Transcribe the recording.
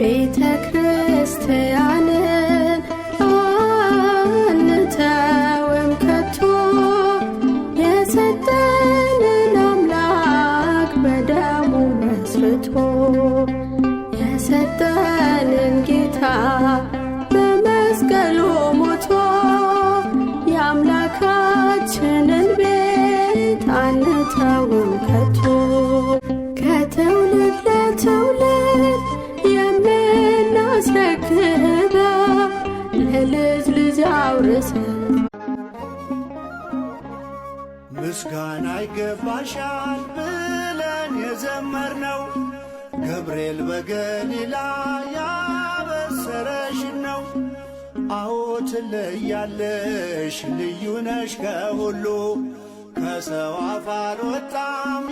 ቤተ ክርስቲያንን አንተውም ከቶ፣ የሰጠንን አምላክ በደሙ መስርቶ፣ የሰጠንን ጌታ በመስቀሉ ሞቶ፣ የአምላካችንን ቤት አንተውም ከቶ። ከትውልድ ለትውልድ የምናስረክበው፣ ለልጅ ልጅ አውርሰን ምስጋና ይገባሻል ብለን የዘመርነው ገብርኤል በገሊላ ያበሰረሽን ነው። አዎ ትለያለሽ፣ ልዩ ነሽ ከሁሉ፣ ከሰው አፍ አልወጣም።